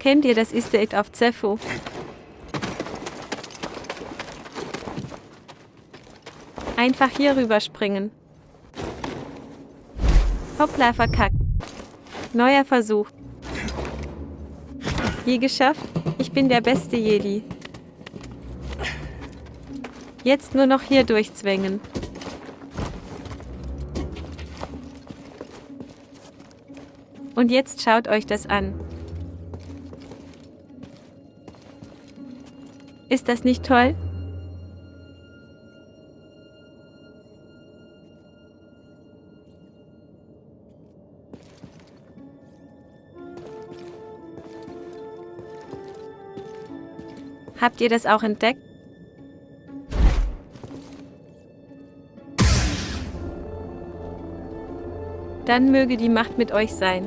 Kennt ihr das Easter Egg auf Zepho? Einfach hier rüberspringen. Hoppla, verkackt. Neuer Versuch. Je geschafft? Ich bin der beste Jedi. Jetzt nur noch hier durchzwängen. Und jetzt schaut euch das an. Ist das nicht toll? Habt ihr das auch entdeckt? Dann möge die Macht mit euch sein.